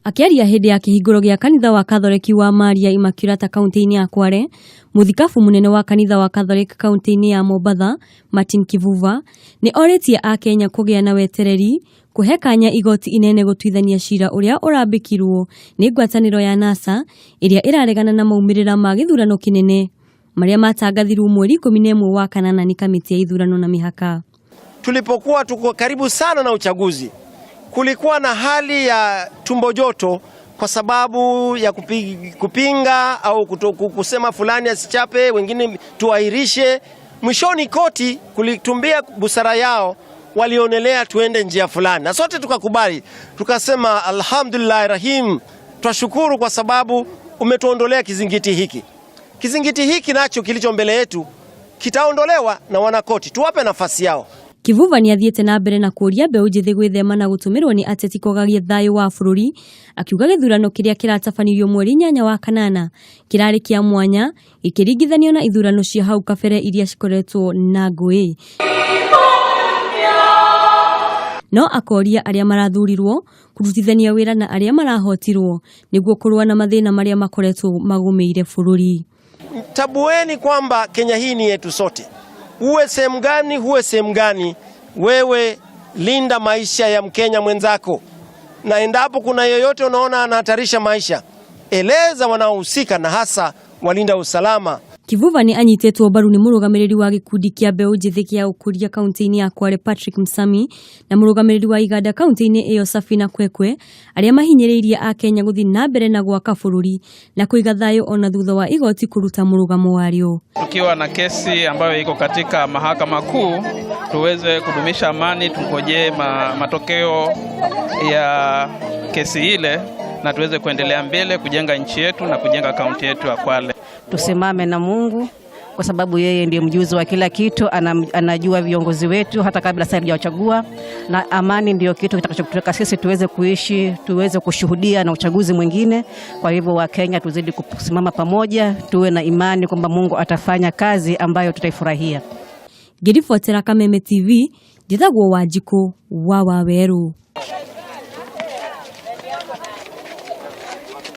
Akĩaria hĩndĩ ya kĩhingũro gĩa kanitha wa Katholeki wa Maria Immaculata kaunti-inĩ ya Kwale, mũthikabu mũnene wa kanitha wa Catholic kaunti-inĩ ya Mombatha, Martin Kivuva, nĩ orĩtie akenya kũgĩa na wetereri kũhe kanya igoti inene gũtuithania cira ũrĩa ũrambĩkirwo nĩ ngwatanĩro ya NASA ĩrĩa ĩraregana na maumĩrĩra ma gĩthurano kĩnene marĩa matangathirwo mweri 11 wa kanana nĩ kamĩtĩ ya ithurano na mĩhaka. Tulipokuwa tuko karibu sana na uchaguzi, kulikuwa na hali ya tumbo joto kwa sababu ya kupinga au kusema fulani asichape, wengine tuahirishe. Mwishoni koti kulitumbia busara yao, walionelea tuende njia fulani, na sote tukakubali, tukasema alhamdulillah rahim, twashukuru kwa sababu umetuondolea kizingiti hiki. Kizingiti hiki nacho kilicho mbele yetu kitaondolewa na wanakoti, tuwape nafasi yao. Kivuva nĩ athiĩte na mbere na kũũria mbeũ njĩthĩ gwĩthema na gũtũmĩrwo nĩ ateti kwagagia thayũ wa bũrũri, akiuga gĩthurano kĩrĩa kĩratabanirio mweri 8 wa kanana kĩrarĩ kĩa mwanya gĩkĩringithanio na ithurano cia hau kabere iria cikoretwo na ngũĩ, no akoria arĩa marathurirwo kũrutithania wĩra na arĩa marahotirwo nĩguo kũrũa na mathĩna marĩa makoretwo magũmĩire bũrũri. Tabueni kwamba Kenya hii ni yetu sote. Uwe sehemu gani, huwe sehemu gani, wewe linda maisha ya Mkenya mwenzako, na endapo kuna yeyote unaona anahatarisha maisha, eleza wanaohusika na hasa walinda usalama. Kivuva nĩ anyitĩtwo mbaru nĩ mũrũgamĩrĩri wa gĩkundi kĩa mbeũ njĩthĩ kĩa ũkũria kaunti-inĩ ya Kwale Patrick Msami na mũrũgamĩrĩri wa iganda kaunti-inĩ ĩyo Safina Kwekwe, arĩa mahinyĩrĩirie akenya gũthiĩ na mbere na gwaka bũrũri na kũiga thayũ ona thutha wa igoti kũruta mũrũgamo warĩo. Tukiwa na kesi ambayo iko katika mahakama kuu, tuweze kudumisha amani, tungojee matokeo ya kesi ile na tuweze kuendelea mbele kujenga nchi yetu na kujenga kaunti yetu ya Kwale. Tusimame na Mungu kwa sababu yeye ndiye mjuzi wa kila kitu, anajua viongozi wetu hata kabla sasa hajawachagua, na amani ndiyo kitu kitakachotuweka sisi tuweze kuishi, tuweze kushuhudia na uchaguzi mwingine. Kwa hivyo Wakenya tuzidi kusimama pamoja, tuwe na imani kwamba Mungu atafanya kazi ambayo tutaifurahia. Ngĩribotera Kameme TV, njĩtagwo Wanjikũ wa Wawerũ.